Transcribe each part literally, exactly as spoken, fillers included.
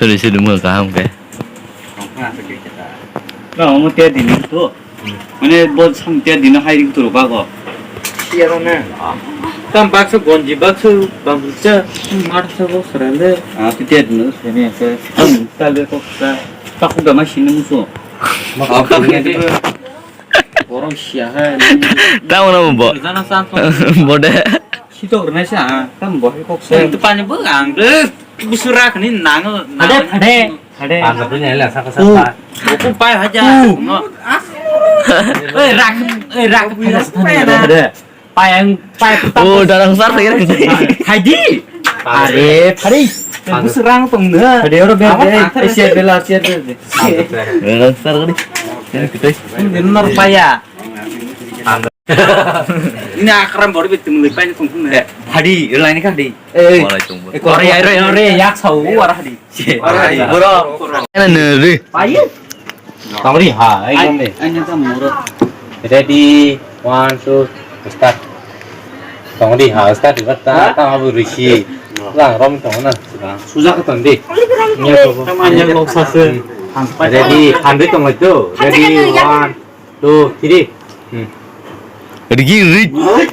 Sorry, sorry, mo kaham khe. No, mo te dini to. Mane bo sam te dino hai ring turu bago. Siya na. Tam baksa gonji baksa bamsa. Mar sa bo serende. Ah, te dino. Ini ke. Tal de ko sa. Takut gama sini musuh. Borok siya hai. Tamo na bo. Jana san to. Bode. Sitok rwnai sa, ah, tam bo hai kok sa. Itu pani bo ang de busura kani nang. Hade, hade, hade. Ang tu nyala sa ka sa. Aku pai haja. Oi rak, oi rak. Hade. Pai ang, pai. Oh, darang sar lagi. Haji. Are, hari. Busura tong na. Hade oro be. Siap bela, siap bela. Darang sar kani. Kita. Ini akram bori betul mulai pain tong na. Hadi, lain kan di. Eh, ore, ore, ore, yak sau, ora hadi. Ora hadi, boro. Ene ne ri. Paye. Tongri ha, ekdom de. Anya ta moro. Ready, one, two, start. Tongri ha, start, ta, ta, abu risi. Lang rom tong na. Suja ka tong di. Nya to. Anya lok sa se. Ready, handai tong lai to. Ready, one, two, three. Hmm. Rigi, rig. What?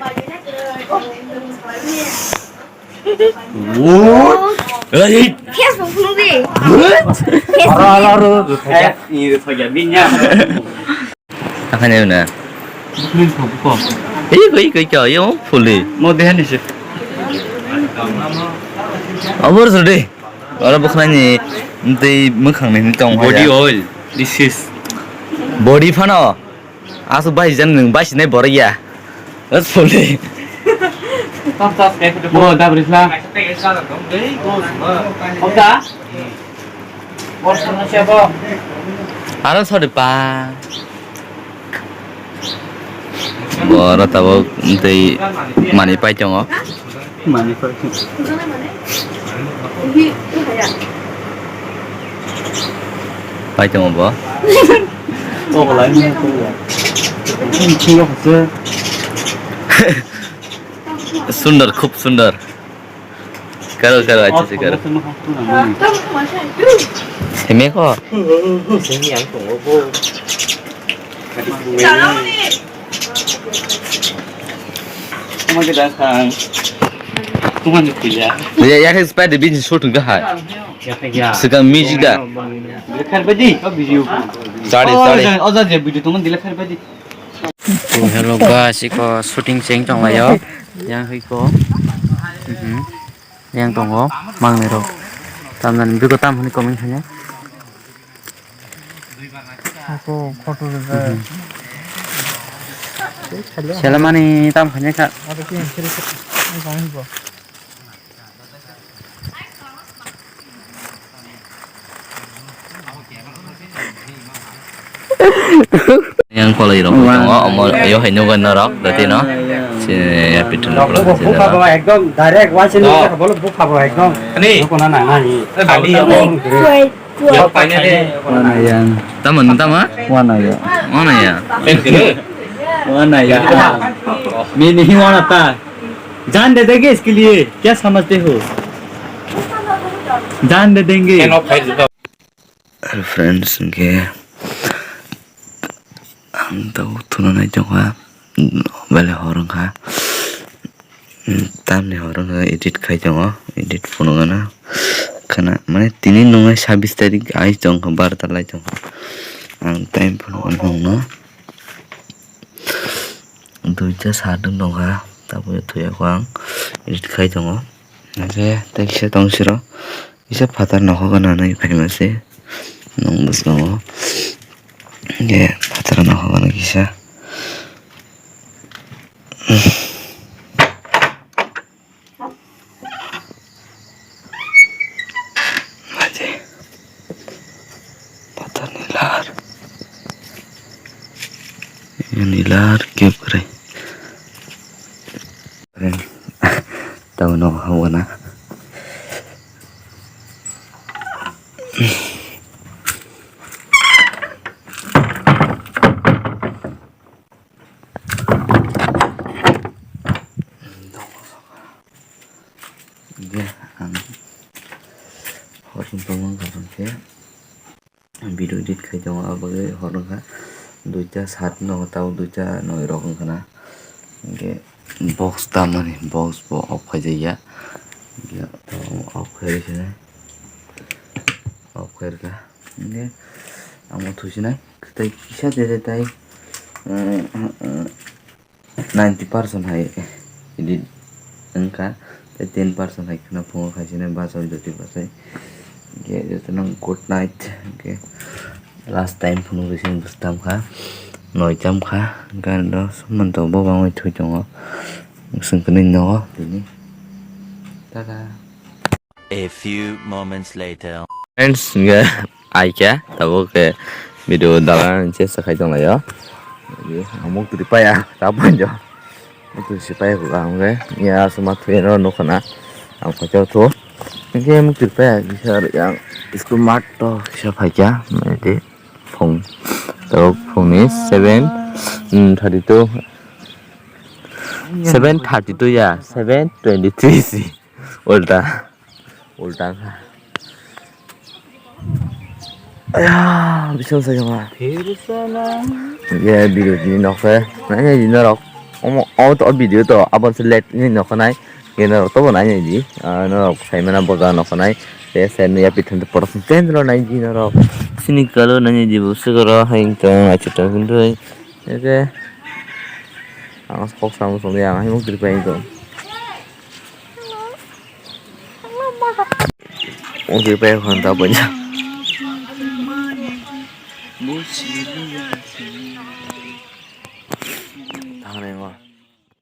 Right. Facebook nungdi. What? Facebook. Aro, aro, aro. Eh, ni to ya binya. Akhane na. Please, ko, ko. Ei, koi, koi, koi, yo, fully. Mo dehan ni se. Abor sode. Oro bwkhwnani tei mwkhangni hinwi tong. Body oil. This is body phano. Aswk bai jan nwng bai sinai borok ya. That's fully. Mo dabri sla. Oka. Aro sori pa. Bo oro tabuk tei manwi pai tongo. Manwi pai tongo. Pai tongo bo. Sundar, khub sundar. Karo, karo, acha se karo. Heme ko. Sini yang tongo bo. Tuma ke datang. Tuma ni kuya. Ya, ya, ke spade bin shot ga hai. Sekarang music da. Lekar badi, video. Sorry, sorry. Oja, oja, video tuma di lekar badi. To hello guys, iko shooting cheng tong laio. Yang hoi ko. Mhm. Yang tongo, mangnai rok. Tamnani biko tam hwnwi comment khaina. Ako photo rwjak. Mhm. Selamani tam khaina kha. Yang kolai rok tongo, omo yo hai nugo norok, dati no. Si ya pitu no kolai sini no. Ekdom direct waise no bolo bukha bo ekdom. Ani. Nukuna nang nang. Ani. Yo paine de. Wana yang. Tama, tama? Wana ya. Wana ya. Wana ya. Mini hi wana ta. जान दे देंगे इसके लिए, क्या समझते हो? जान दे देंगे। Hello friends, hwnkhe ang tabuk thuna nai tongkha, belai hor wngkha, tamni hor wngkha edit khai tongo, edit phunukgana khana, mane tini nungwi sabis tarik ai tongkha, barota lai tongkha, ang time phunukgana nungno. Duita sadung tongkha, tabukhe thuyakho ang, edit khai tongo. Hwnkhe tei kisa tong siro, kisa phatar nokhorgana hinwi phaima se nwng bwskango. Hwnkhe phatar nokhorgana kisa. Aje. Pata nilar. Nilar kepre. Tahu no hawana. Hwnkhe ang Kosom tongma wngkha chwng khe video edit khai tongo, abo bagwi hor wngkha duita sat no, tabuk duita noi rok wngkha na. Hinkhe box tamani, box bo off khaijakya. Hinkhe tabuk off khairwi sinai, off khairwkha. Hinkhe amo thusinai, tei kisa de de tai, eh, eh, ninety percent hai edit wngkha, tei ten percent hai kheno phungo khaisani bachai jyoti bachai. Hinkhe jotono good night. Hinkhe last time phunuk rwsini bwswk tamkha, noi tamkha, hinkhe ano sumon tongo, bo bangwi thwi tongo, bwswk kwnwi nogo tini. Tata. A few moments later. Friends, hinkhe ai khe tabuk khe video dalana chesta khai tonglaio. Ang muk twi paya, ta panjo. Muk twi si paya kho ang khe. Ya, aswk ma thwi no nukha na. Ang phaikhe o thu. Hinkhe muk twi paya kisa yang school mat to kisa phaikha. Naidi phung. Tabuk phungni seven, mm, thirty-two. Seven thirty-two ya, seven twenty-three si. Ulta. Ulta wngkha. Aya, bising sai jama. Ye, video ni nokhe. Nai nai di norok. Omo, o to video to, abon se let ni nokhe nai. Ye norok to bo nai nai di. Ah, norok sai mana boga nokhe nai. Te sai ni ya pithan to pora sen lo nai di norok. Sini kalo nai nai di bo se koro hai to, achu to hindu hai. Eke. Ang kok sam song ya, ang himuk tri pai to. Ung tri pai khon ta bo.